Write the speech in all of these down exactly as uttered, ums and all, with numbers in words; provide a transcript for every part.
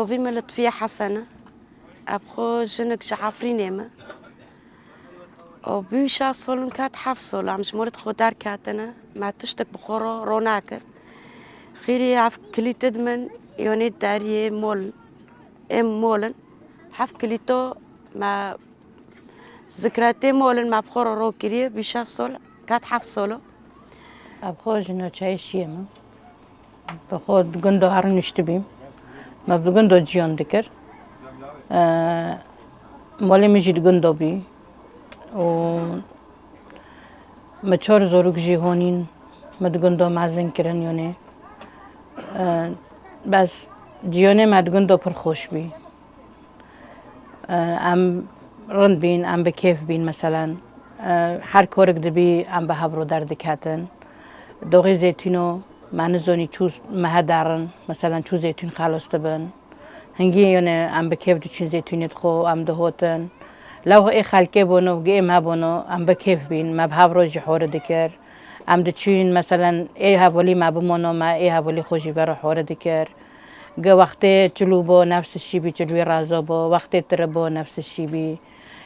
Navê min Lutfiye Hesen e. Ez xwe jinik ji Efrînê me. Û bû şeş sol in, ket heft sol em ji malê xwe derketine. Me tiştek bi xwe re ronekir. Xêrî ev kilîtê di min, yanê deriyê mol, ê mol in. Heft kilîto me zikretê mol in, me bi xwe re rokiriye, bû şeş sol, ket heft sol e. Ez xwe ji navçeyê Şiyê me. Bi xwe di gundo her niştibîm. Me bi gundo ciyan dikir. Eee, malê min jî di gundo bî. Û me çar zarok jî honîn. Me di gundo mezin kirin, yanê. Eee, bes ciyanê me di gundo pir xweş bî. Em rind bîn, em bi kêf bîn, meselen, her korik dibî em bi hev re derdiketin. Doxê zeytûno me nizanî çû mehe derin, meselen çû zeytûn xelas dibin. Hingî yone em bi kêf diçûn zeytûnê dixwe, em dihotin. Lewh ê xelkê bono, gi ê me bono, em bi kêf bîn, me bi hev re jî hore dikir. Em diçûn, meselen ê hevalî me bimono, me ê hevalî xwe jî ve re hore dikir. Gi wextê çilû bo, nefs şî bî, çilûyê reza bo, wextê tire bo, nefs şî bî.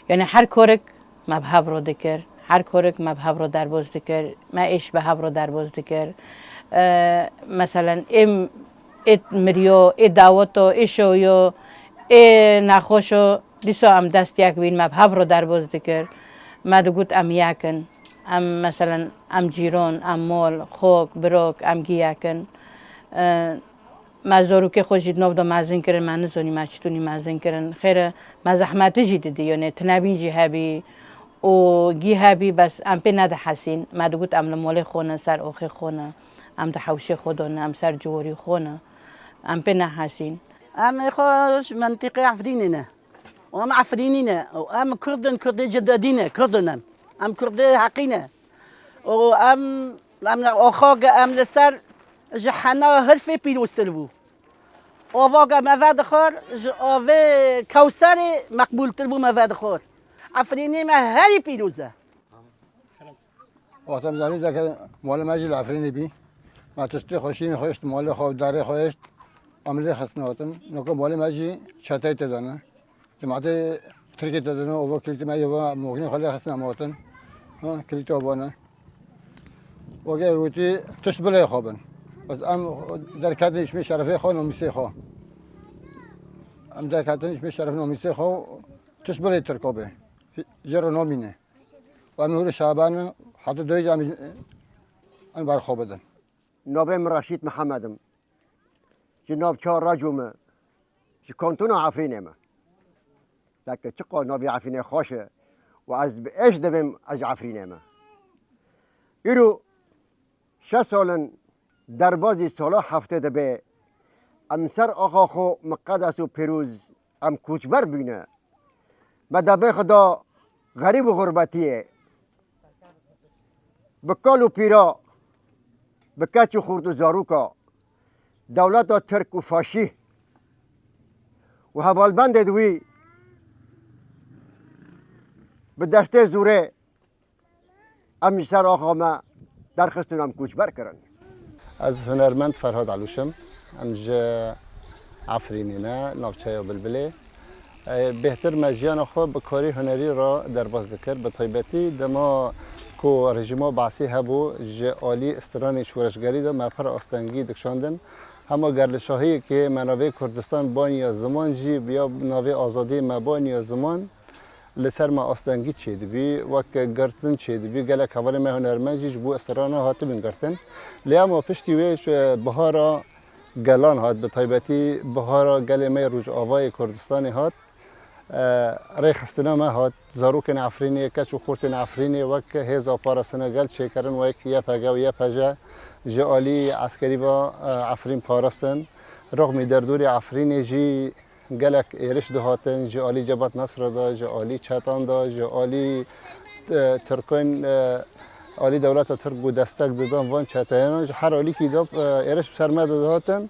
Yani her korik me bi hev re dikir, her korik me bi hev re derbas dikir, me êş bi hev re derbas dikir. E, meselen, ê, ê miriyo, ê daweto, ê şewiyo, ê nexweşo, dîsa em dest yek bîn, me bi hev re derbas dikir. Me digot em yek in. Em, meselen, em cîran, em mol, xok, birok, em gî yek in. E, Me zarokê xwe jî di nav de mezin kirin, me nizanî me çitûnî mezin kirin. Xêr e, me zehmetî jî didî, yanê tinebîn jî hebî û gî hebî, bes em pê nedihesîn. Me digot em li molê xwe ne, ser oxê xwe ne, em di hewşê xwe de ne, em ser ciwarî xwe ne. Em pê nehesîn. Em ê xwe ji mentîqê Efrînê ne. Û em Efrînî ne. Û em Kurd in, Kurdê cidedî ne. Kurd in em. Em Kurdê heqî ne. Û em, em oxo ge em li ser ji hena hilfê pîroztir bû. Ava ge me vedixwar, ji avê Kewserê meqbûltir bû me vedixwar. Efrînê me herî pîroz e. Wexta em zanî deke malê me jî li Efrînê bî. Me tiştê xweşînê xwe hişt, malê xwe û darê xwe hişt. Em lê xistin hatin. Noka malê me jî çeteyê tê de ne. Cemaetê Tirkiyê tê de ne, ova kilîtê me yê va moxînê xwe lê xistin em hatin. Ha, kilîtê ava ne. Weke gotî tişt bilê xwe bin. Bes em derketin îşmê şerefê xwe, nomîsê xwe. Em derketin îşmê şeref nomîsê xwe, tişt bilê Tirko be. Jê re nomîne. Û em hûrê şaban in, heta doyê em, em ber xwe bidin. Navê min Reşîd Mihemed im. Ji navça Reco me, ji kantona Efrînê me. Deke çiqa navê Efrînê xweş e û ez bi êş dibêm ez ji Efrînê me. Îro şeş sal in derbazî sala heftê dibe, em ser axa xwe miqedes û pîroz em koçber bûne. Me devê xwe da xerîb û xurbetiyê. Bi kal û pîra, bi keç û xort û zaroka, dewleta Tirk û faşî û hevalbendê di wî bi destê zorê em ji ser axa me derxistin, em koçber kirin. Ez hunermend Ferhad Elûş im. Em ji Efrînê ne, navçeya Bilbilê. E, bêhtir me jiyana xwe bi karê hunerî re derbas dikir. Bi taybetî dema ku rejîma Baasî hebû, ji alî stranê şoreşgerî de me pir astengî dikişandin. Hema ger li şahiyekê me navê Kurdistan baniya ziman jî, ya navê azadiyê me baniya ziman, li ser me astengî çêdibî, wek girtin çêdibî. Gelek hevalên me hunermend jî ji bo strana hatibin girtin. Lê ema piştî wê ji bihara gelan hat, bi taybetî bihara gelê me yê Rojavayê Kurdistanê hat. E, rêxistina me hat, zarokên Efrînê, keç û xortên Efrînê wek hêza parastina gel çêkirin, wek Y P G û Y P J ji alî eskerî ve, e, Efrîn parastin. Rexmî derdorê Efrînê jî gelek êriş dihatin, ji alî Cebat Nesra de, ji alî çetan de, ji alî, e, Tirkan, e, alî dewleta Tirk ku destek didan van çeteyana, ji her alîkî de, e, êriş bi ser me de dihatin.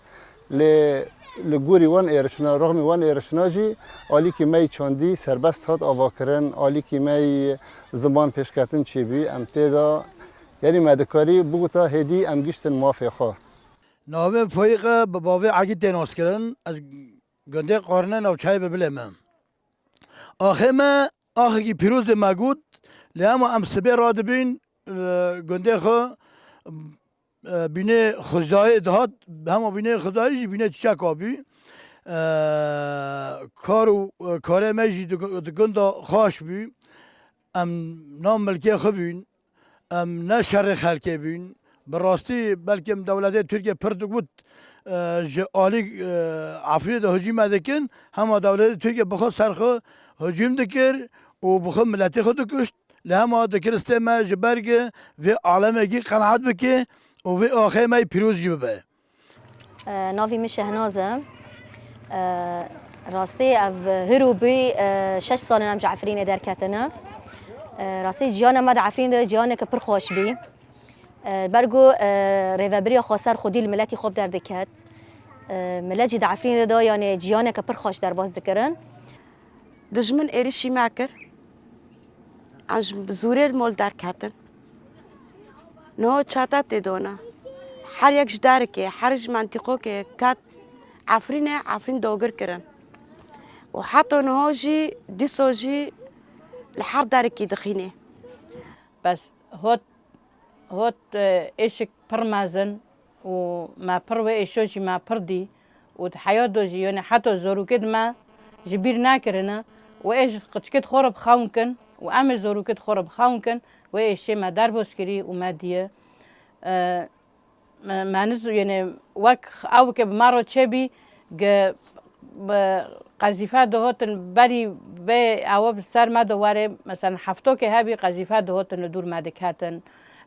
Lê li gorî wan êrişna, rexmî wan êrişna jî alîkî me yî çandî serbest hat avakirin, alîkî me yî ziman pêşketin çêbû, em tê de, yanî me dikarî bigota hêdî em giştin mafê xwe. Navê Faîq e, bi bavê Egîd tê naskirin. Ez gundê Qarne navçeyê Bibilê me. Axê me axekî pîrozê me got, lê hema em sibê radibîn, e, gundê xwe, e, bînê xwezayê dihat, hema bînê xwezayê jî bînê çiçeka bû. E, kar û, e, karê me jî di gu-, di gunda xweş bû. Em nav milkê xwe bûn. Em ne şerê xelkê bûn. Bi rastî belkî em dewletê Tirkiye pir digot, e, ji alî, e, Efrînê de hicûm me dikin, hema dewletê Tirkiye bi xwe ser xwe hicûm dikir û bi xwe miletê xwe dikuşt. Lê hema dikir stê me ji ber gi vê alemekî qenaet bike û vê axê me yî pîroz jî bibe. E, navê min Şehnaz e. E, rastî ev hiro bû, e, şeş sal in em ji Efrînê derketine. E, rastî ciyana me di Efrînê de ciyaneke pir xweş bî. E, ber ku, e, rêvebiriya xweser xwedî li miletî xwe bi derdiket. E, milet jî di Efrînê de, yanî ciyaneke pir xweş derbas dikirin. Dijmin êrîşî me kir. Em ji zûrê li mol derketin. Niho çete tê dona. Her yek ji derikê, her ji mentîqokê ket Efrînê, Efrîn dogir kirin. Û heta niho jî, dîso jî li her derikî dixînê. Bes hot, hot, e, êşik pir mezin û me pir wê êşo jî me pir dî û di heya do jî, yanî heta zorûkê di me ji bîr nekirine û ê ji qiçkê di xwe re bi xewn kin û em ê zorûkê di xwe re bi xewn kin, wê êşê me derbas kirî û me diye. E, me, me niz-, yanî wek ew ke bi me re çêbî, ge-, bi qezîfe dihotin berî vê ewe bi ser me de were, mesela heftokê hebî qezîfe dihotin li dûr me diketin,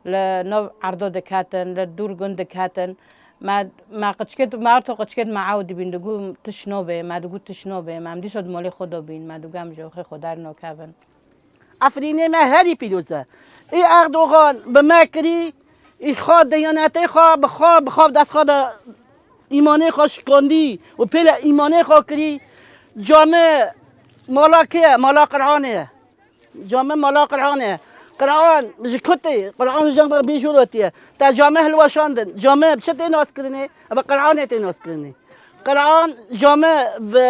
li nav erdo diketin, li dûr gund diketin. Me, me qiçkêt, me arto qiçkêt me ew dibîn, digu tiş nobê, me digu tiş nobê, me em dîso di molê xwe de bîn, me digu em ji oxê xwe dernokevin. Efrînê me herî pîroz e. Ê Erdogan bi me kirî, ê xwe deyanetê xwe bi xwe, bi xwe dest xwe de îmanê xwe şikandî û pêle îmanê xwe kirî. Came mala kê ye? Mala Qur'anê ye. Came mala Qur'anê ye. Qur'an ji ku tê? Qur'an ji cem bî şûrotiye. Te came hilweşandin. Came bi çi tê naskirinê? Bi Qur'anê tê naskirinê. Qur'an came bi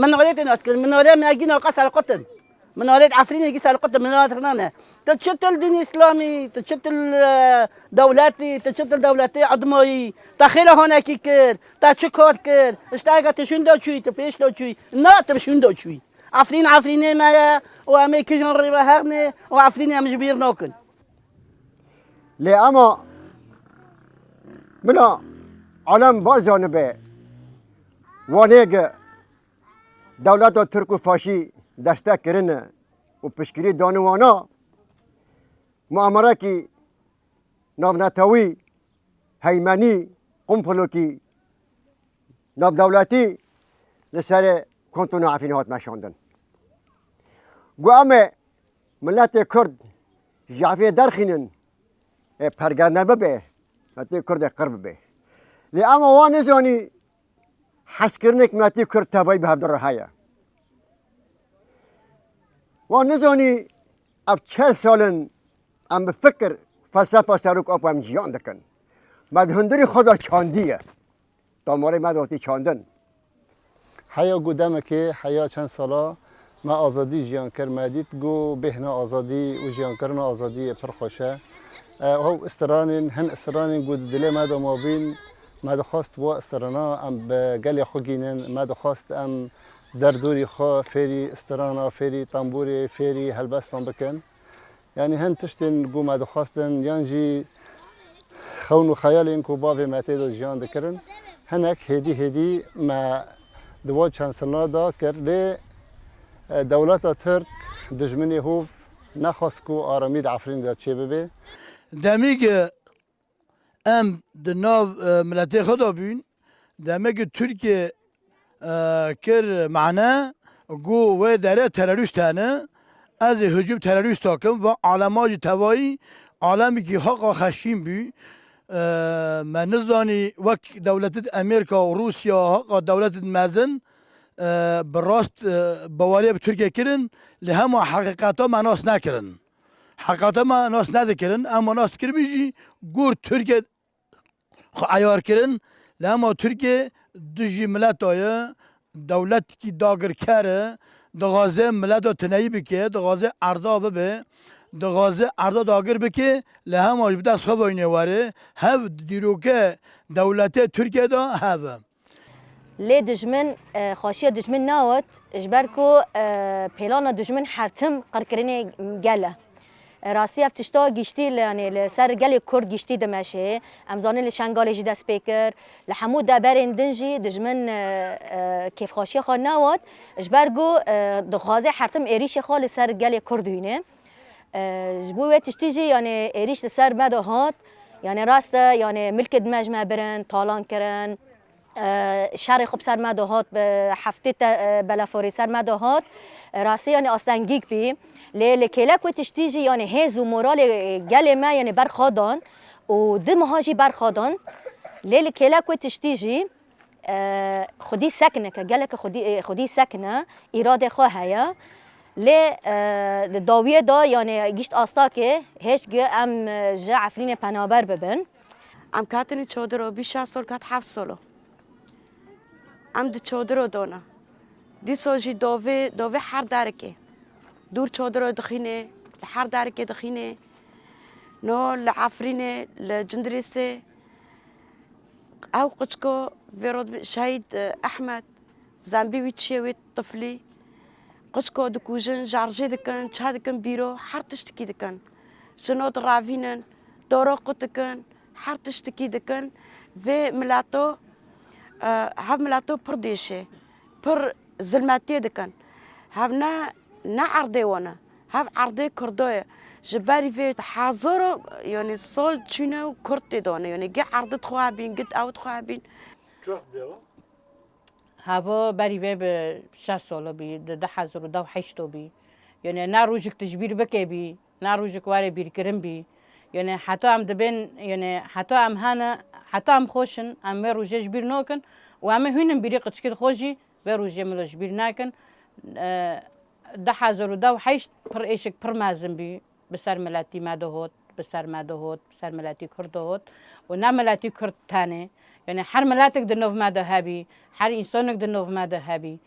minarê tê naskirin. Minare me gîna qe serqutin. Minarê Efrînê gî serqut, minarê ne. Tu çi til din Îslamî, tu çi til, e, dewletî, tu çi til dewletê admayî, te xêra hanekî kir, te çi kar kir, işte ega tu şûnda çûyî, tu pêş de çûyî. Na, tu şûnda çûyî. Efrîn Efrînê me ye û em ê kijan rêve herne û Efrînê em ji bîr nakin. Lê ema bila alem bazanibe, wanê ge dewleta Tirk û faşî destek kirine û piştgirî dane wana, muamerekî navnetewî, heymenî, qumfulokî navdewletî li serê kontona Efrînê hat meşandin. Got, em ê miletê Kurd ji Efrînê derxînin, ê pergene bibe, miletê Kurd ê qir bibe. Lê ema wan nizanî hezkirinek miletê Kurd tevayî bi hevdu re heye. Wan nizanî ev çel sal in em bi fikir, felsefa serok apa em jiyan dikin. Me di hundirî xwe de çandiye. Damarê me de hatî çandin. Heya ku demekê, heya çend sala me azadî jiyan kir, me dît ku bêhna azadî û jiyankirina azadiyê pir xweş e. E, ew istiranên, hin istiranên ku di dilê me de mabîn, me dixwest wa istirana em bi gelê xwe gînin, me dixwest em derdorî xwe fêrî istirana, fêrî tembûrê, fêrî helbestan bikin. Yanî hin tiştên ku me dixwestin yan jî xewn û xeyalên ku bavê me tê de jiyan dikirin, hinek hêdî hêdî me di wan çend sala de kir. Lê, e, dewleta Tirk dijminê hov nexwest ku aramî di Efrînê de çêbibe. Demî ge Em di nav, e, miletê xwe de bûn. Demê ku Tirkiye, e, kir mane, got wê derê terorîst hene, ez ê hicûm terorîsta kim, va alema jî tevayî alemekî heqa xeşîn bû. E, me nizanî wek dewletê di Amerîka û Rûsya heqa dewletê di mezin, e, bi rast, e, baweriya bi Tirkiye kirin, lê hema heqîqeta me nas nekirin. Heqata me nas nedikirin, ema nas kiribî jî gur Tirkiye xwe eyar kirin, lê ema Tirkiye dijî mileta ye, Dewletkî dagirker e, dixwaze mileta tuneyî bike, dixwaze erda bibe, dixwaze erda dagir bike, li hema jî bi dest xwe ve hûnê were, hev dîroke dewletê Tirkiye de hev e. Lê dijmin, e, xweşiya dijmin newt, ji ber ku, e, pêlana dijmin her tim qirkirinê gel e. Rastî ev tişta giştî li, yanî li ser gelê Kurd giştî dimeşê. Em zanin li Şengalê jî dest pê kir. Li hemû deverên din jî dijmin, e, e, kêfxweşiya xwe newat. Ji ber ku, e, dixwaze her tim êrîşê xwe li ser gelê Kurd hîne. E, ji bo wê tiştî jî, yanî êrîş li ser me de hat. Yanî rast e, yanî milkê di me ji me birin, talan kirin. E, şerê xwe bi ser me de hat, bi heftê te, e, belaforî ser me de hat. E, rastî, yanî astengîk bî. Lê li kêlek wê tiştî jî, yanî hêz û moralê gelê me, yanî berxwe dan û di meha jî berxwe dan. Lê li kêlek wê tiştî jî, e, xwedî sekine, geleke xwedî, e, xwedî sekine, îradê xwe heye. Lê, e, li dawiyê de, yanî gişt astakê, hêj gi em, e, ji Efrînê penaber bibin. Em katinî çodiro, bî şeş sol kat heft solo. Em di çodiro dona. Dîso jî dovê, dovê her derekê. Dûr çodiro dixînê, li her derekê dixînê. No li Efrînê, li Cindirêsê. Ew qiçko vê rod şehîd, e, Ehmed, zembî wî çiyê wê tiflî. Qiçko dikujin, şarjê dikin, ça dikin bîro, her tiştikî dikin. Jino diravînin, doro qut dikin, her tiştikî dikin. Vê mileto, e, hev mileto pir dêşê, pir zilmetiyê dikin. Hev ne, ne erdê wan e, hev erdê Kurdo ye. Ji berî vê hezaro, yanî sol çûne û Kurd tê de ne. Yanî gi erdê xwe hebîn, gi ew xwe hebîn. Çok bêwa. Havo berî vê bi şeş solo bî, di du hezar û deh heşto bî. Yanî ne rojik tu ji bîr bike bî, ne rojik were bîrkirin bî. Yanî heta em dibên, yanî heta em hene, heta em xweş in, em vê rojê ji bîr nokin û em ê hûnin bîrî qiçkî xwe jî vê rojê min ji bîr nakin. E, du hezar û deh heşt pir êşik pir mezin bî. Bi ser miletî me de hot, bi ser me de hot, bi ser miletî Kurd de hot û ne miletî Kurd tenê. Yanî her miletik di nav me de hebî, her însanik di nav me de hebî.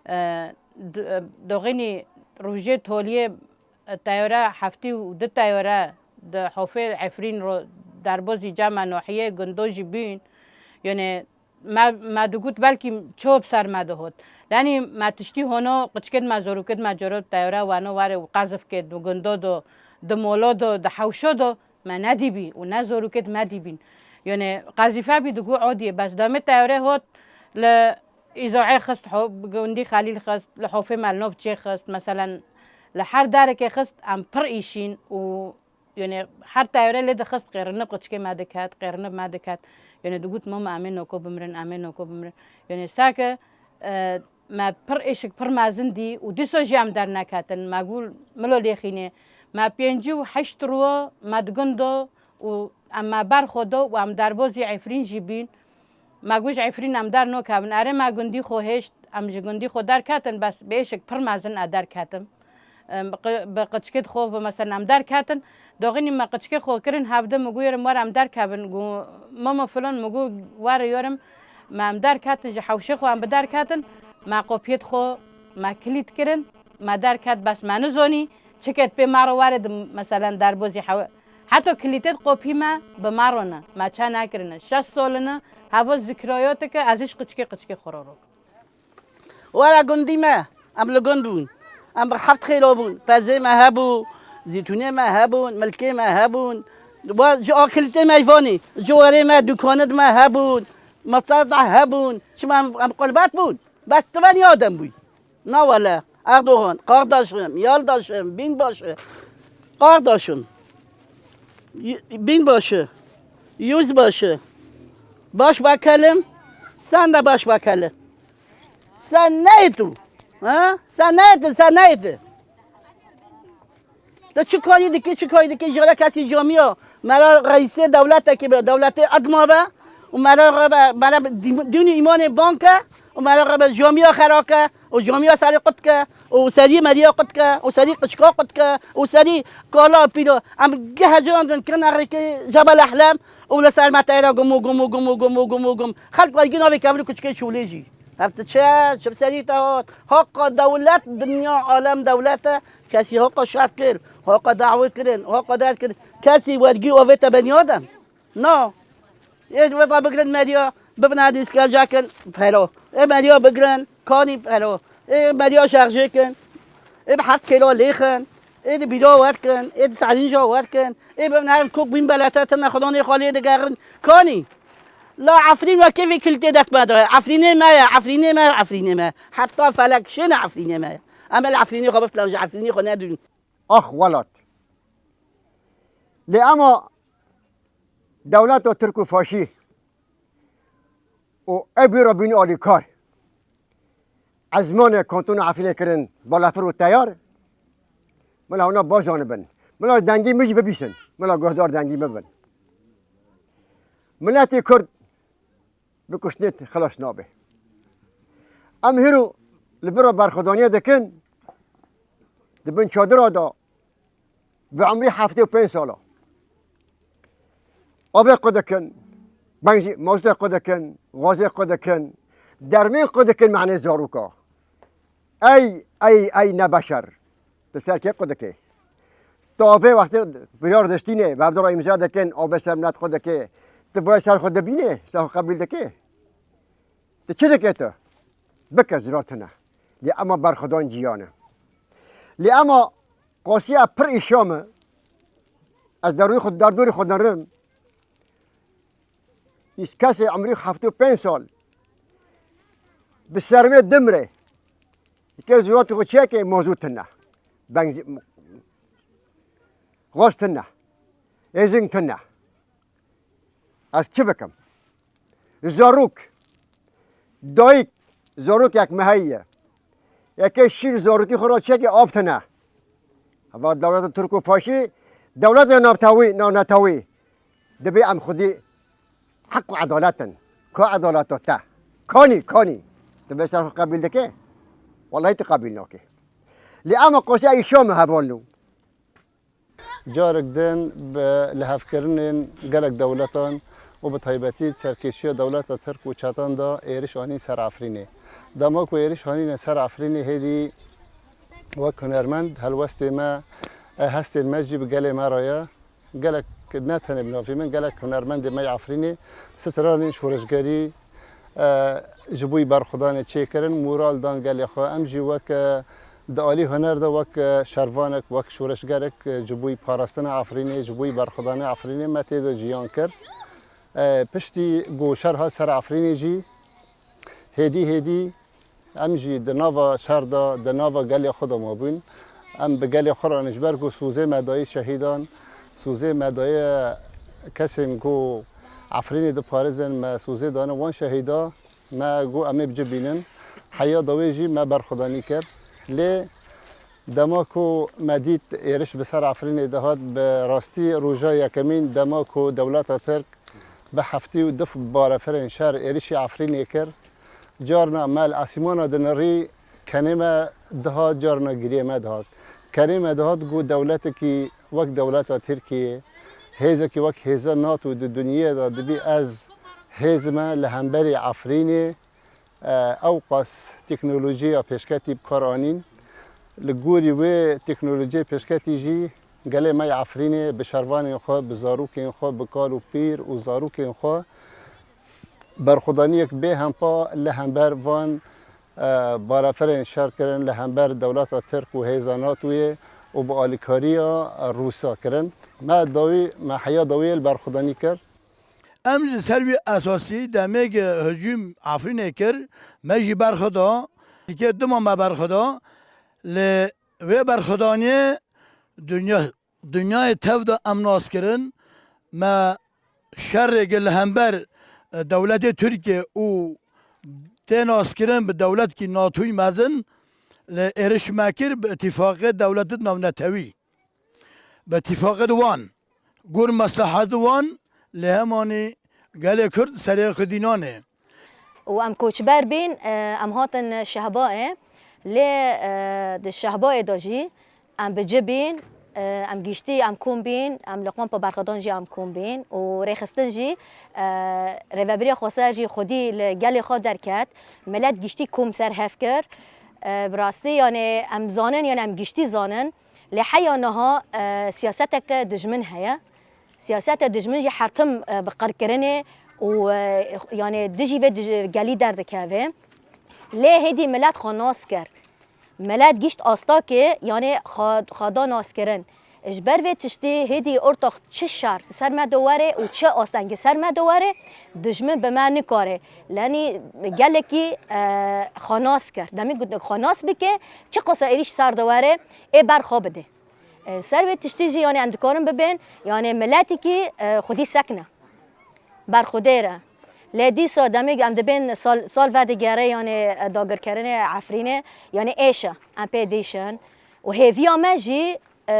E, d-, e, doxînî rojê toliyê, e, teyare heftî û du teyare di hofê Efrîn ro derbozî cema nohiyê gundo jî bîn. Yanî me, me digot belkî ço bi ser me dihot. Lenî me tiştî hono qiçkêd me, zorûkêd me coro teyore weno ware û qezif kêd û gundo do, di molo do, di hewşo do me nedîbî û ne zorûkêd me dîbîn. Yanî qezîfe bî digo odiyê bes demê teyore hot li îzoê xist, ho-, gundî Xelîl xist, li hofê me li nov çê xist, meselen li her derekê xist em pir îşîn û Yanî her teyare lê dixist qêrinib qiçkê me diket, qêrinib me diket. Yanî digot mama em ê noko bimirin, em ê noko bimirin. Yanî sake, e, me pir êşik pir mezin dî û dîso jî em derneketin. Me got milo lêxînê. Me pêncî û heşt rû me di gund do û em me ber xwe do û em derbozî Efrîn jî bîn. Me got ji Efrîn em der nokevin. Erê me gundî xwe hêşt, em ji gundî xwe derketin, bes bi êşik pir mezin e derketim. Em, bi qi-, bi qiçkêd xwe ve, mesela, em derketin. Doxînî me qiçkê xwe kirin hevdi, mi got, "Yerim, were em derkevin." Got, "Mama filan," mi got, "Were, yerim, me em derketin, ji hewşê xwe em bi derketin." Me qopiyêd xwe, me kilît kirin, me derket, bes me nizonî, çiket pê me re were di, meselen, derbozî hewe. Heto kilîtêd qopî me bi me re ne, me ça nekirine. Şeş solin e, hevo zikroyotike, ez hiç qiçkê, qiçkê xwe re rok. Were gundî me, em li gund bûn. Em bi heft xêlo bûn. Pezê me hebû, zîtûnê me hebûn, milkê me hebûn. Wa ji akilitê me vanî, ji warê me, dûkanid me hebûn, miftar da hebûn. Çima em, em qurbet bûn. Bes tiven yadem bûy. Na wele, Erdogan, kardeşim, yoldaşım, binbaşı, kardeşim, y-, binbaşı, yüzbaşı, başbakanım, sen de başbakanım. Sen neydi? Ha? Sen neydi? Sen neydi? Tu çi karî dikî, çi karî dikî, ji xwe kesî camiya, mera reîsê dewletekî be, dewletê edma be, û mera re be, mera dî-, dîn û îmanê ban ke, û mera re be camiya xera ke, û camiya serî qut ke, û serî meriya qut ke, û serî qiçka qut ke, û serî kala pîlo. Em geh hecan din kin erêkê Jebel Ehlem, û li ser me teyra gumo, gumo, gumo, gumo, gumo, gum. Xelk wergî navê kevir û kuçikê şûlê jî. Ev tu çi ye? Çi bi serî te hat? Haqa dewlet, dinya alem dewlet e. Kesî haqa şer kir, haqa dawî kirin, haqa der kir. Kesî wergî avê te beniya dem. Na. Ê ji veta bigirin meriya, bibine dîskelcekin pero. Ê meriya bigirin, kanî pero. Ê meriya şerjêkin. Ê bi heft kêla lêxin. Ê di bîra werkin. Ê di tehlînca werkin. Ê bibine herin kok bîn belete tine xwedanê xwe lê digerin. Kanî. La Efrîn wekî vî kiltê dest me de. Efrînê me ye, Efrînê me, Efrînê me. Heta felek şêne Efrînê me ye. Em ê li Efrînê xwe biftin, em ji Efrînê xwe nedûn. Ax welat. Lê ema dewleta Tirk û faşî û ev bîra bînî alîkar ezmanê kantona Efrînê kirin balafir û teyar. Mila hûna bazanibin. Mila dengî min jî bibîsin. Mila guhdar dengî min bin. Miletê Kurd bi kuştinê xilas nabe. Em hîro li vir re berxwedaniyê dikin, di bin çadira de bi emrî heftê û pênc sala. Avê qu dikin, benzî, mazotê qu dikin, gazê qu dikin, dermên qu dikin mehnê zaroka. Ey, ey, ey ne beşer. Tu ser kê qu dikê? Tu avê wextê biryar diştînê, bi hevdira îmza dikin, avê ser milet xwe dikê. Tu boyê ser xwe dibînê, ser xwe qebîl dikê? Tu çi dikê tu? Bike zira tune. Lê ema berxwedan ciyan e. Lê ema qasiya pir îşam e. Ez derûyê xwe, derdorê xwe derim. Îs kesê emrî heftê û pênc sal bi sermê dimre. Ke zûratî xwe çêke, mazût tune. Benzî, gaz tune. Êzing tune. Ez çi bikim? Zarok, dayik, zarokek me heye. Yeke şîr zarokî xwe re çêke, av tune. Heva dewleta Tirk û faşî, dewleta navtewî, navnetewî. Dibê em xwedî heq û edalet in. Ka edaleta te? Kanî, kanî. Tu vê ser xwe qebîl dike? Wellahî tu qebîl nake. Lê ema qasî ew şam e hevalno. Carek din bi lihevkirinên gelek dewletan û bi taybetî serkêşiya dewleta Tirk û çetan de êriş anîn ser Efrînê. Dema ku êriş anîne ser Efrînê hêdî wek hunermend helwestê me, e, hestên me jî bi gelê me re ye. Gelek, ne tenê bi navê min, gelek hunermendê me yê Efrînê stranên şoreşgerî, e, ji bo yî berxwedanê çêkirin, moral dan gelê xwe. Em jî wek, e, di alî huner de wek, e, şervanek, wek şoreşgerek, e, ji bo yî parastina Efrînê, ji bo yî berxwedanê Efrînê me tê de jiyan kir. E, piştî ku şer hat ser Efrînê jî, hêdî hêdî em jî di nava şer de, di nava gelê xwe de mabûn. Em bi gelê xwe re ne, ji ber ku sozê me dayî şehîdan, sozê me dayî kesên ku Efrînê diparizin, me sozê dane wan şehîda, me got em ê bi cih bînin. Heya dawê jî me berxwedanî kir. Lê dema ku me dît êriş bi ser Efrînê dihat, bi rastî roja yekemîn dema ku dewleta Tirk bi heftî û du balafirên şer êrişî Efrînê kir. Carna me li esîmana dinirî, kenê me dihat, carna giriyê me dihat. Kenê me dihat ku dewletekî wek dewleta Tirkiyê, hêzekî wek hêza NATO di dinyê de dibî ez hêz me li hemberî Efrînê, e, ew qas teknolojiya pêşketî bi kar anîn. Li gorî wê teknolojiyê pêşketî jî gelê me yê Efrînê bi şervanên xwe, bi zarokên xwe, bi kal û pîr û zarokên xwe berxwedaniyek bê hempa li hember van, e, balafirên şer kirin, li hember dewleta Tirk û hêza NATOyê û bi alîkariya Rûsa kirin. Me dawî, me heya dawiyê li berxwedanî kir. Em ji ser wî esasî demê ku hicûm Efrînê kir, me jî berxwe da, dikê dima me berxwe da, li vê berxwedaniyê dinya, dinyayê tev de em nas kirin, me şerê ku li hember, e, dewletê Tirkiye û tê nas kirin bi dewletkî NATOyî mezin li êriş me kir bi îtîfaqê dewletin navnetewî. Bi îtîfaqê di wan, gor meslehet di wan, lê hemanî gelê Kurd serê xwe dînanê. Û em koçber bîn, e, em hatin Şehbayê. Lê, e, di Şehbayê de jî em bi ci bîn, E, em giştî em kom bîn, em li kampa berxwedan jî em kom bîn û rêxistin jî, e, Rêveberiya Xweser jî xwedî li gelê xwe derket, milet giştî kom ser hev kir. E, bi rastî, yanê em zanin, yanê em giştî zanin, lê heya niha, e, siyaseteke dijmin heye. Siyaseta dijmin jî her tim, e, bi qirkirinê û, e, yanê dijî vê dij-, gelî derdikeve. Lê hêdî milet xwe nas kir. Milet gişt astakê, yanê xa-, xwe da naskirin. Ji ber vê tiştî hêdî ortax çi şer ser me de were û çi astengî ser me de were, dijmin bi me nikare. Lenî gelekî, e, xwe nas kir. Demê ku xwe nas bike, çi qasa êrîş ser de were, ê ber xwe bide. E, ser vê tiştî jî, yanê em dikarin bibên, yanê miletekî, e, xwedî sekine. Berxwedêr e. Lê dîsa demê em dibên sal, sal vedigere, yanê, e, dagirkirinê Efrînê, yanê êş e. Em pê dîşin. Û hêviya me jî, e,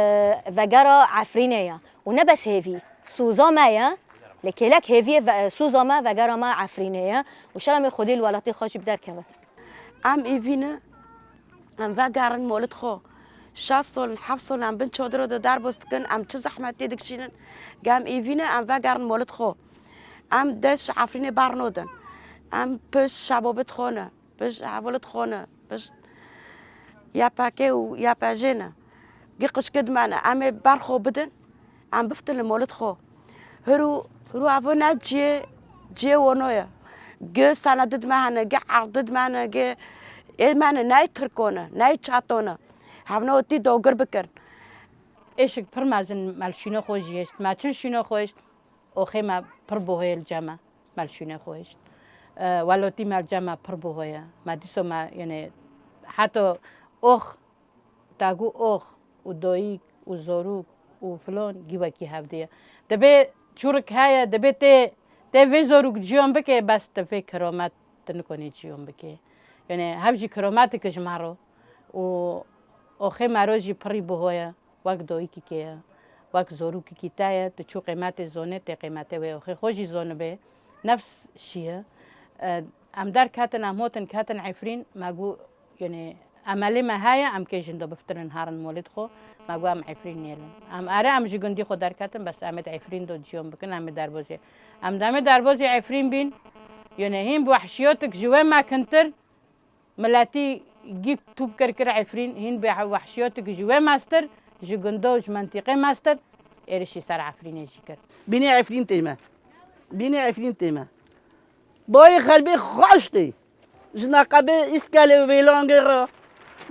vegera Efrînê ye. Û ne bes hêvî, soza me ye. Lê kêlek hêviyê ve-, soza me, vegera me Efrînê ye. Û şeremê xwedî li welatê xwe jî bi derkeve. Em êvî ne, em vegerin molit xwe. Şeş sol in, heft sol in, em bin çodiro de derbas dikin, em çi zehmetê dikişînin, ge em êvî ne, em vegerin molit xwe. Em dest ji Efrînê bernodin. Em pişt şebabit xwe ne, pişt hevalit xwe ne, pişt Y P G û Y P J ne. Gi qişkid me ne, em ê ber xwe bidin, em biftin li molit xwe. Hiru, hiru evo ne ciyê, ciyê wono ye. Gi senedid me hene, gi erdid me hene, gi ê me ne, ney Tirko ne, ney Çato ne. Hevne otî dogir bikin. Êşik pir mezin me li şîno xwe jî hişt, me çil şîno xwe hişt, oxê me pir buhoye li cem me, me li şîno xwe hişt. E, welotî me li cem me pir buhoye. Me dîso me, yanê, heta ox, tagu ox û doyîk û zorûk û filon gî wekî hevdî ye. Dibê çûrik heye, dibê tê, tê vê zorûk ciyon bike, bes tu vê kiromet tu nikonî ciyon bike. Yanê hev jî kirometik ji me ro û oxê me ro jî pirî buhoye. Wek doyikîkê ye, wek zorûkîkî te ye, tu çû qîmetê zonê, tê qîmetê wê oxê xwe jî zonibê. Nefs şiye. E, em derketin, em hotin ketin Efrîn, me gu, yanê, emelê me heye, em kê jindo biftirin herin molîd xwe, me gu em Efrîn nêlin. Em ere em ji gundî xwe derketin, bes em ê di Efrîn do ciyon bikin, em ê derbozê. Em demê derbozê Efrîn bîn, yanê hîn bi wehşiyotik ji wê mekintir, Miletî gî tûp kir kir Efrîn, hîn bê wehşiyotik ji wê mestir, ji gundo, ji mentîqê mestir, êrişî ser Efrînê jî kir. Bînê Efrîn tê me. Bînê Efrîn tê me. Bayê xelbê xweş tê. Ji neqebê Îskelê û Vêlangê re,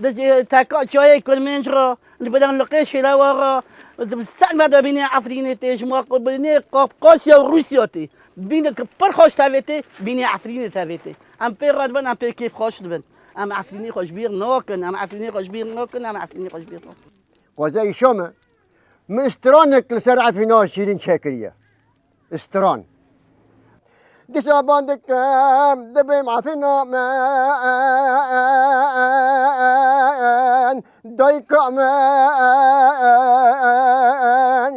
di teka çayê Kurmênc re, di bidan liqê Şêlewa re, di ser me de bînê Efrînê tê, ji ma bînê Qafqasya û Rûsya tê. Bînek pir xweş tevê tê, bînê Efrînê tevê tê. Em pê re dibin, em pê kêfxweş dibin. Em Efrînê xwe ji bîr nakin, em Efrînê xwe ji bîr nakin, em Efrînê xwe ji bîr nakin. Xwezayî Şam e. Min stranek li ser Efrîna şîrîn çêkiriye. Stran. Dîsa ban dikim, dibêm Efrîna min, dayika min,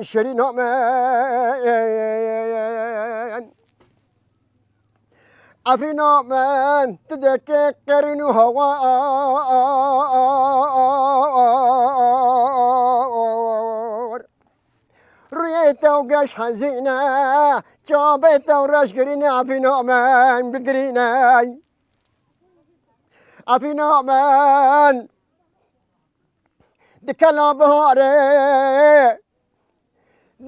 şirîna min. Efrîna min, tu deke qerin û hawar. Rûyê te û geş hezîn e, çavê te û reş girîn e, Efrîna min bigirîne. Efrîna min. Di kela biharê,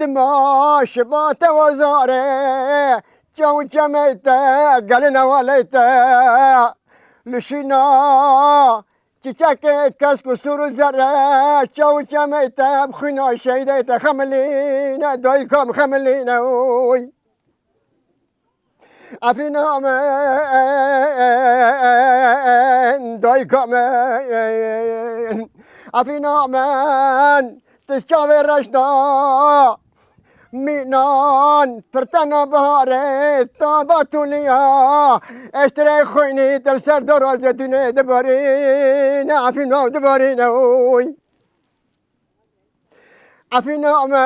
di ma şibatê û zarê, çaw û çemê te, gelin ewalê te, li şîna çiçekê kesk û sûr û zere, çaw û çemê te, bi xwîna şehîdê te xemilîne, dayika min xemilîne, oy. Efrîna min, dayika min. Efrîna min, tu çavê reş da. Mînan, firtena biharê, taba tûliya. Eştirê xwînî, te ser dora zeytûnê dibarîne, Efrîna dibarîne, oy. Efrîna min,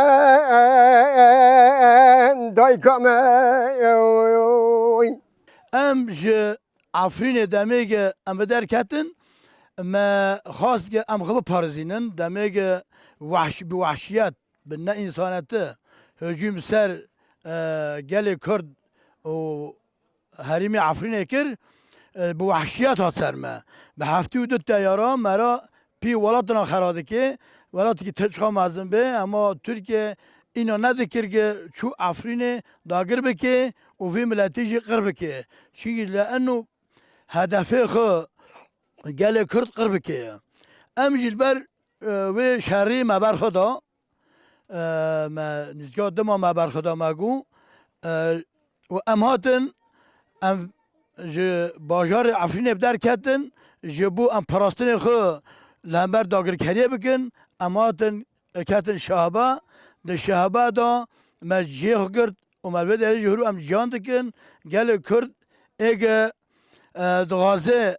dayika min. Em ji Efrînê demê ge em bi derketin, Me xwest ke em xwe biparêzînin, demê ke wehş-, bi wehşiyet, bi neînsanetî hicûm ser, e, gelê Kurd û herêmê Efrînê kir, e, bi wehşiyet hat ser me. Bi heftê û du teyara me re pî welatina xera dike, welatekî ti çiqa mezin be, ema Tirkiye îna nedikir ke çû Efrînê dagir bike û vî miletî jî qir bike. Çimkî li eno hedefê xwe gelê Kurd qir bike. Em jî li ber, e, wê şerî me berxwe da. E, me nîzka dima me berxwe da me got, e, û em hatin, em ji bajarê Efrînê bi derketin, ji bo em parastinê xwe li hember dagirkeriyê bikin, em hatin, e, ketin Şehba. Di Şehba de me cihê xwe girt û me li vê derê ji hûrû em ciyan dikin. Gelê Kurd êge, e, dixwaze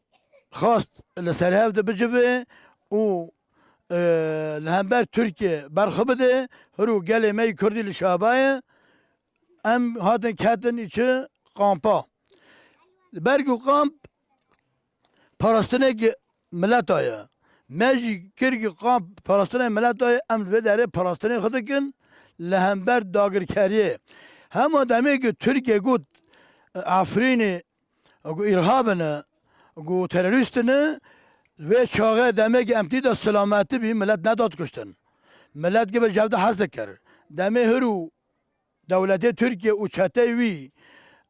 xwest li ser hev de bicive û, e, li hember Tirkiye berxwe bide, hûrû gelê me yî Kurdî li Şehba ye. Em hatin ketin îçi kampa. Li ber ku kamp parastinekî mileta ye. Me jî kir ku kamp parastinê mileta ye, em li vê derê parastinê xwe dikin li hember dagirkeriyê. Hema demê ku Tirkiye got, Efrînê, ku îrhab in, ku terorîst in, wê çaxê demê ku em tî de silametî bî, milet nedat kuştin. Milet gibi ji hev de hez dikir. Demê hûrû dewletê Tirkiye û çeteyê wî,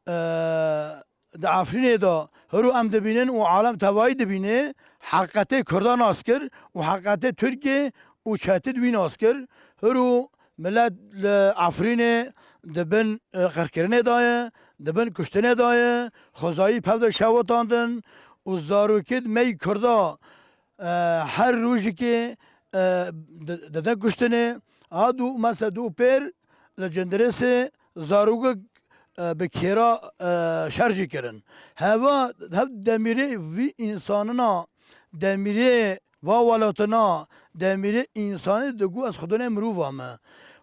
e, di Efrînê de hûrû em dibînin û alem tevayî dibîne, heqetê Kurda nas kir û heqetê Tirkiye û çetê di wî nas kir. Hûrû milet li Efrînê di bin, e, qirkirinê de ye, di bin kuştinê de ye, xwezayî pev de şewitandin û zarokêd me yî Kurda, e, her rojikê, e, di-, didin kuştinê. A dû, mesela dû pêr li Cindirêsê zarokek, e, bi kêra, e, şer jî kirin. Heva, hev demîrê vî însanina, demîrê va welatina, demîrê însanê digo ez xwedinê mirova me.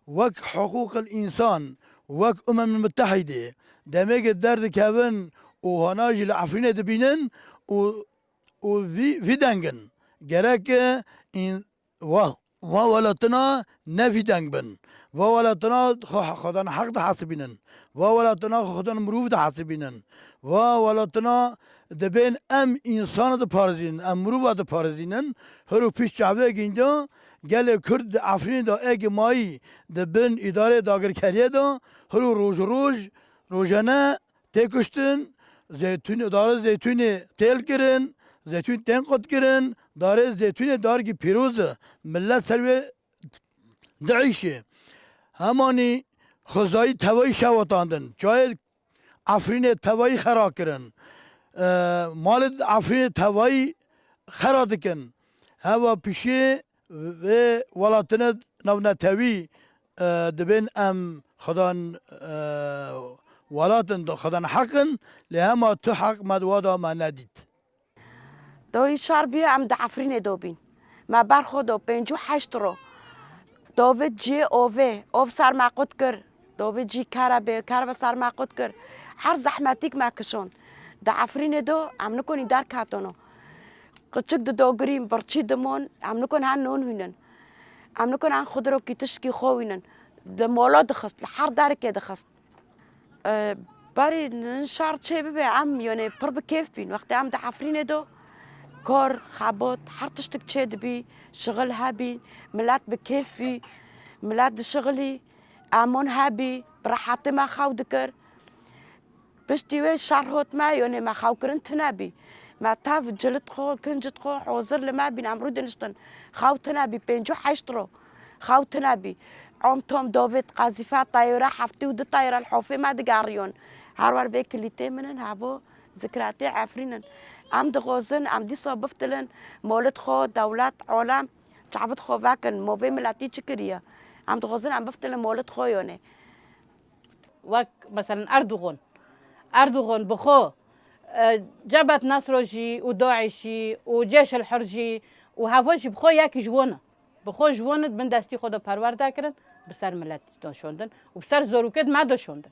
Wek hiqûqil însan, wek Umem Mutehîdê, demê ke derdikevin û hana jî li Efrînê dibînin û û vî, vî deng in. Gerek e în-, va, va welatina ne vî deng bin. Va welatina xwe, xwedan heq dihesibînin. Va welatina xwe xwedan mirov dihesibînin. Va welatina dibên em însan diparêzînin, em mirova diparêzînin. Hiro pîş çavê gînca gelê Kurd di Efrînê de êgê mayî di bin îdarê dagirkeriyê de, hiro roj roj, rojane tê kuştin, zeytûn, darê zeytûnê têl kirin, zeytûn tên qut kirin, darê zeytûnê dargî pîroz e. Millet ser wê diîşê. Hemanî xwezayî tevayî şewatandin. Çayê Efrînê tevayî xera kirin. E, malê Efrînê tevayî xera dikin. Heva pişê vê welatine navnetewî, e, dibên em xwedan, e, welatin, xwedan heq in, lê hema tu heq me di wa de me nedît. Doyî şar bîye em di Efrînê do bîn. Me berxwe do pêncî û heşt ro. Dovê ciyê ovê, ov ser me qut kir. Dovê cî kere bê, kere be ser me qut kir. Her zehmetîk me kişon. Di Efrînê do em nikonî derketono. Qiçik di dogirî, birçî dimon, em nikon hen non hûnin. Em nikon hen xudrokî tişkî xwe wînin. Li molo dixist, li her derikê dixist. E, berî nin şar çê bibe, em yonê pir bi kêf bîn. Wextê em di Efrînê do, kor, xebot, her tiştik çê dibî, şixil hebî, milet bi kêf bî, milet dişixilî, emon hebî, bi rehetî me xew dikir. Piştî wê şer hot me, yonê me xewkirin tune bî. Me tev cilit xwe, kincit xwe hozir li me bîn, em rû diniştin. Xew tune bî, pêncî û heşt ro. Xew tune bî. Om tom dovêt, qezîfe, teyore, heftê û du teyore li hofê me digeriyon. Her wer vê kilîtê min in, hevo zikratê Efrîn in. Em dixwazin, em dîsa biftilin, molit xwe, dewlet, alem, çavit xwe vekin, movê miletî çi kiriye? Em dixwazin, em biftilin molit xwe yonê. Wek, meselen, Erdogan. Erdogan bi xwe, e, Cebhet Nesro jî û DAIŞ jî û Cêş el Hur jî û heva jî bi xwe yekî ji wan e. Bi xwe ji wan e, di bin destî xwe de perwerde kirin, bi ser miletî de şondin û bi ser zarokêt me de şondin.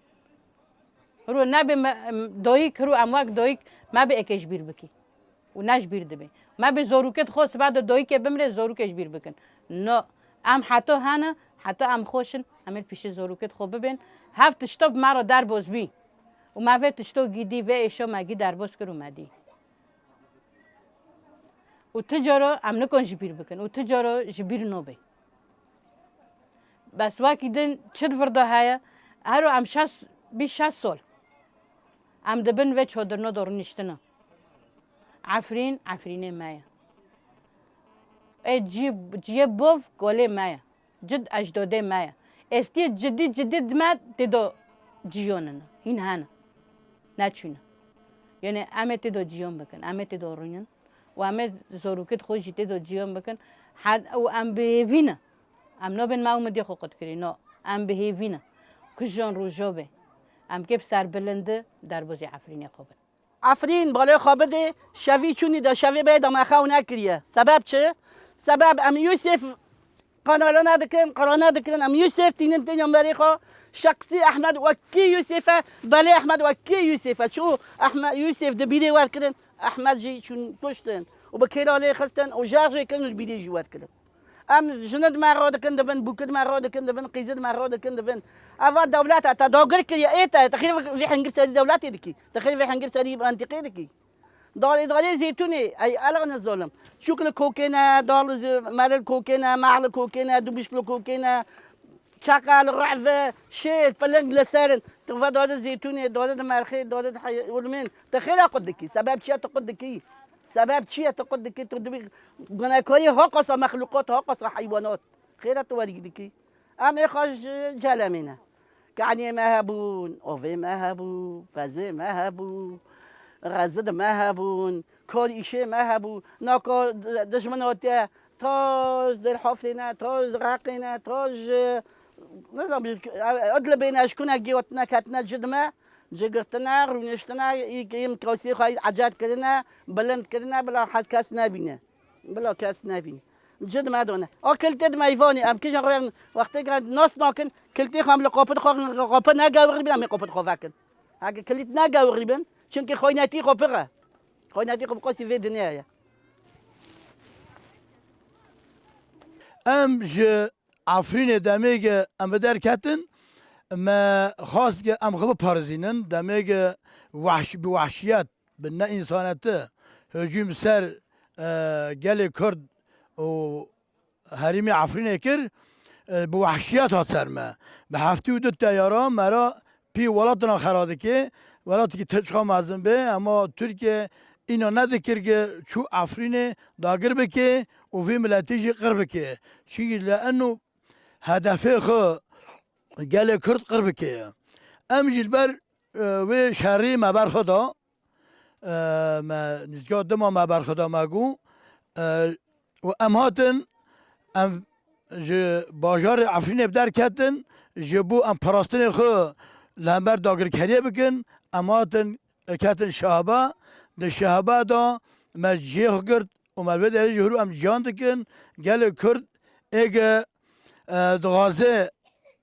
Hiro nebe me, em, dayik, hiro em wek dayik me bi êkê ji bîr bikî. Û ne ji bîr dibe. Me bê zorûkê xwe sibe de doyîkê bimrê, zorûkê ji bîr bikin. No, em heto hene, heto em xweş in, em ê pîşê zorûkê xwe bibên. Hev tişto bi me re derboz bî. Û me vê tişto gî dî, vê êşo me gî derboz kir û me dî. Û ti caro em nikon ji bîr bikin. Û ti caro ji bîr nobe. Bes wekî din çi di vir de heye? Hero em şeş, bîst şeş sol. Em di bin vê çodirno de rûniştine. Efrîn, Efrînê me ye. Ê cî-, ciyê bov golê me ye. Cid ecdodê me ye. Êstiyê cidî cidî di me tê do ciyon in. Hîn hene. Neçûne. Yanî em ê tê do ciyon bikin. Em ê tê do rûnin. Û em ê zorûkit xwe jî tê do ciyon bikin. Hed-, û em bi hêvî ne. Em nabên me umidê xwe qut kirî. No, em bi hêvî ne. Ku jon rûjo be. Em kê bi serbilindi derbozê Efrînê xwe bin. Efrîn, balê xwe bidê, şevî çûnî de, şevê bê de me xew nekiriye. Sebeb çi? Sebeb em Yûsif qanalane dikin, qirane dikin. Em Yûsif tînin tênyan berê xwe. Şexsî Ehmed wekî Yûsif e, belê Ehmed wekî Yûsif e. Çû Ehmed, Yûsif di bîrê werkirin, Ehmed jî çûn kuştin. Û bi kêra lê xistin û jar jê kirin û li bîrê jî werkirin. Em jinid me radikin dibin, bûkid me radikin dibin, qîzid me radikin dibin. Eva dewlet e, te dagir kiriye, ê te, te xêr vê hingir serî dewletê dikî. Te xêr vê hingir serî mentiqê dikî. Dalê dalê zeytûnê, ey elane zalim. Çûk li kokê ne, dal, meril kokê ne, mehl kokê ne, dubişk li kokê ne, çeqel, ru've, şêr, filing li ser in. Tu ve dade zeytûnê, dade di merxê, dade di hey-, ulmên. Te xêra qut dikî. Sebeb çiye tu qut dikî? Sebeb çiye tu qut dikî? Tu dibî gunekarî ha qasa mexluqat, ha qasa heywanat. Xêra tu werî dikî. Em ê xwe ji celemê ne. Keniyê me hebûn, ovê me hebû, pezê me hebû, rezid me hebûn, kor îşê me hebû. Nako dijmin otiye, ta ji Dêrhofê ne, ta ji Reqê ne, ta ji, nizam, ji Idlibê ne, ji ku ne gê otine ketine cid me, cigirtine, rûniştine, î, î, kewsî xwe ecel kirine, bilind kirine, bila hez kes nebîne. Bila kes nebîne. Cid me done. A kiltê di meyvanê, em kijan rûyen wextê ke nas nakin, kiltê xwe em li qopid xwe, qopid negewirî bin, em ê qopid xwe vekin. Heke kilit negewirî bin, çimkî xweynetî xwe pir e. Xweynetî xwe bi qasî vê dinyayê ye. Em ji Efrînê demê ke em bi derketin, me xwest ke em xwe biparêzînin, demê ke wehş-, bi wehşiyet, bi neînsaneti hicûm ser, e, gelê Kurd û herêmê Efrînê kir, e, bi wehşiyet hat ser me. Bi heftê û du teyara me ra pî welatina xera dike, welatekî ti çiqa mezin be, ema Tirkiye îna nedikir ke çû Efrînê dagir bike û vî miletî jî qir bike. Çimkî li eno hedefê xwe gelê Kurd qir bike. Em jî li ber, e, wê şerî me berxwe da. E, me nîzka dima me berxwe da me got, e, û em hatin, em ji bajarê Efrînê bi derketin, ji bo em parastinê xwe li hember dagirkeriyê bikin, em hatin, e, ketin Şehba, di Şehba de me cihê xwe girt û me li vê derê jî hûrû em ciyan dikin. Gelê Kurd êge, e, dixwaze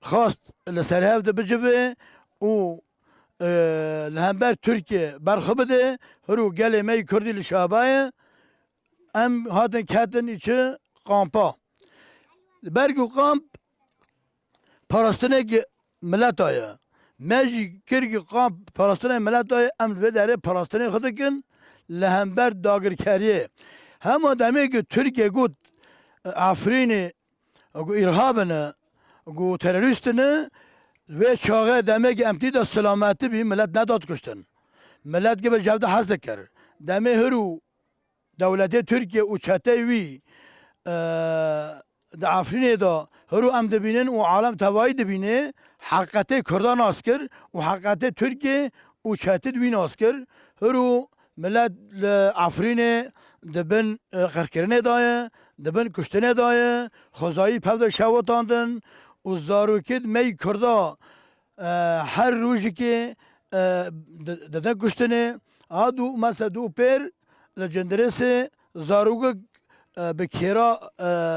xwest li ser hev de bicive û, e, li hember Tirkiye berxwe bide, hûrû gelê me yî Kurdî li Şehba ye. Em hatin ketin îçi kampa. Ber ku kamp parastinekî mileta ye. Me jî kir ki kamp parastinê mileta ye, em li vê derê parastinê xwe dikin li hember dagirkeriyê. Hema demê ki Tirkiye got, Efrînê, ku îrhab in, ku terorîst in, vê çaxê demê ki em tî de silametî bî, milet nedat kuştin. Milet gibi cevde hez dikir. Demê hirû dewletê Tirkiye û çeteyê wî, e, di Efrînê de hiro em dibînin û alem tevayî dibîne, heqetê Kurda nas kir û heqetê Tirkiye û çetî wî nas kir. Hiro milet li Efrînê di bin, e, qirkirinê de ye, di bin kuştinê de ye, xwezayî pev de şewitandin û zarokêt me yî Kurda, e, her rojikê, e, di-, didin kuştinê. A dû, mesela dû pêr li Cindirêsê zarokek, e, bi kêra,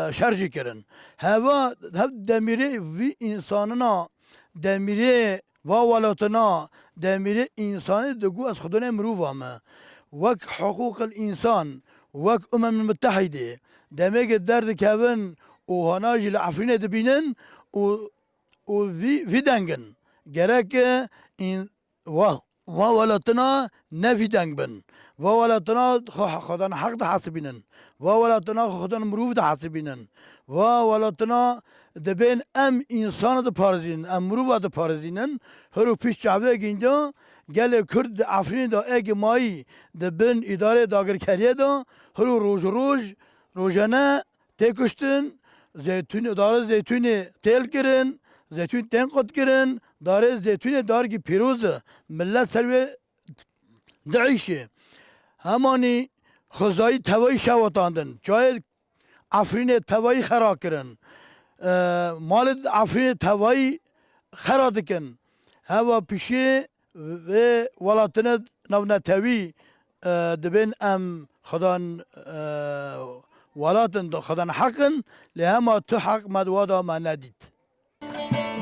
e, şer jî kirin. Heva, hev demîrê vî însanina, demîrê va welatina, demîrê însanê digo ez xwedonê mirova me. Wek hiqûqil însan, wek Umem Mutehîdê demê ke derdikevin û hana jî li Efrînê dibînin û, û vî, vî deng in. Gerek e în-, va, va welatina ne vî deng bin. Va welatina xwe, xwedan heq dihesibînin. Va welatina xwe xwedan mirov dihesibînin. Va welatina dibên em însan diparêzînin, em mirova diparêzînin. Hiro pîş çavê gînca gelê Kurd di Efrînê de êkê mayî di bin îdarê dagirkeriyê de hiro roj roj, rojane tê kuştin, zeytûn, darê zeytûnê têl kirin, zeytûn tên qut kirin, darê zeytûnê dargî pîroz e, millet ser wê diîşê. Hemanî xwezayî tevayî şewatandin, çayê Efrînê tevayî xera kirin, e, malê Efrînê tevayî xera dikin. Heva pişê vê welatine navnetewî, e, dibên em xwedan, e, welat in, xwedan heq in, lê hema tu heq me di wa de me nedît.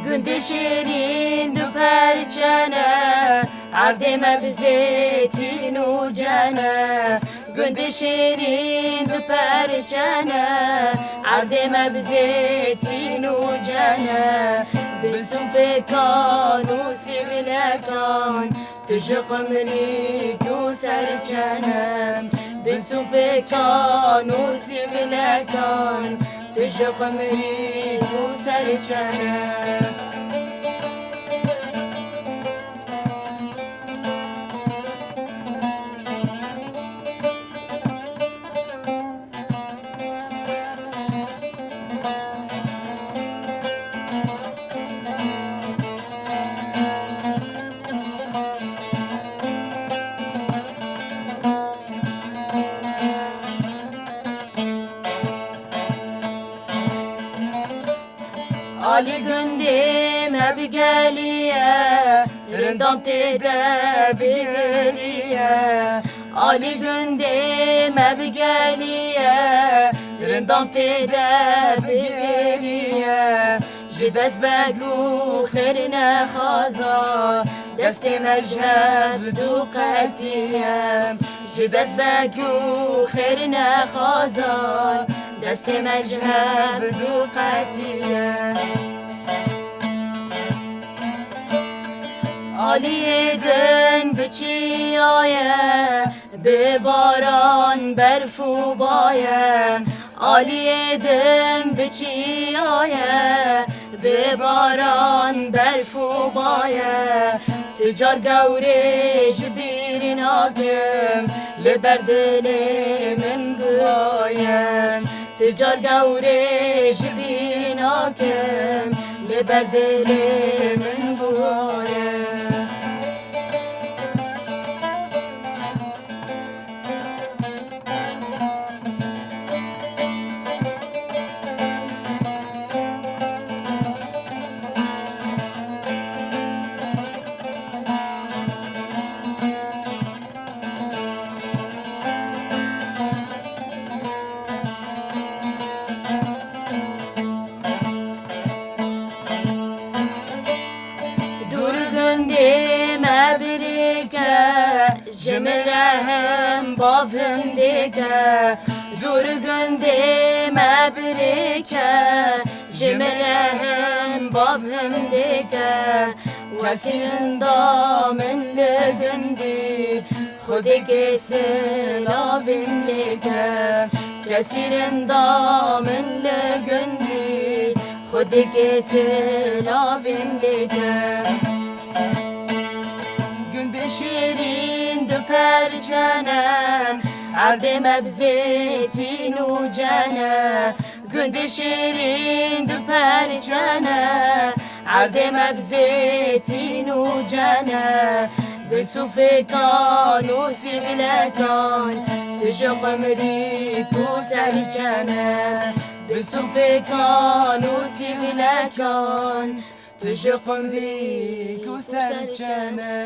Gundê şêrîn du perçe ne, erdê me bi zêtîn û cene. Gundê şêrîn du perçe ne, erdê me bi zêtîn û cene. Bi sufêkan û sîvilekan, tu ji qumrîk û serçene. Bi sufêkan û sîvilekan, tu ji qumrîk û serçene. Alî gundê me bi gelî ye, rindan tê de bi gelî ye. Alî gundê me bi gelî ye, rindan tê de bi gelî ye. Ji dest beg û xêr nexaza, destê me ji hev du qetî ye. Ji dest beg û xêr nexaza, destê me ji hev du qetî ye. Aliyê din bi çiya ye, bi baran berf û baye. Aliyê din bi çiya ye, bi baran berf û baye. Tu car gewrê ji bîr nakim, li ber dilê min buwaye. Tu car gewrê ji bîr nakim, li ber dilê min buwaye. Dûr gundê me birêke, ji min re him bav hindêke. Dûr gundê me birêke, ji min re him bav hindêke. Wesî rinda min li gundî, Xwedêkê silavên lêke, kesî rinda min li gundî, Xwedêkê silavên lêke. Gundê şêrîn du perçe ne, erdê me bi zêtîn û cene. Gundê şêrîn du perçe ne, erdê me bi zêtîn û cene. Bi sufêkan û sîvilekan, tu ji qumrîk û serçene. Bi sufêkan û sîvilekan, tu ji qumrîk û serçene.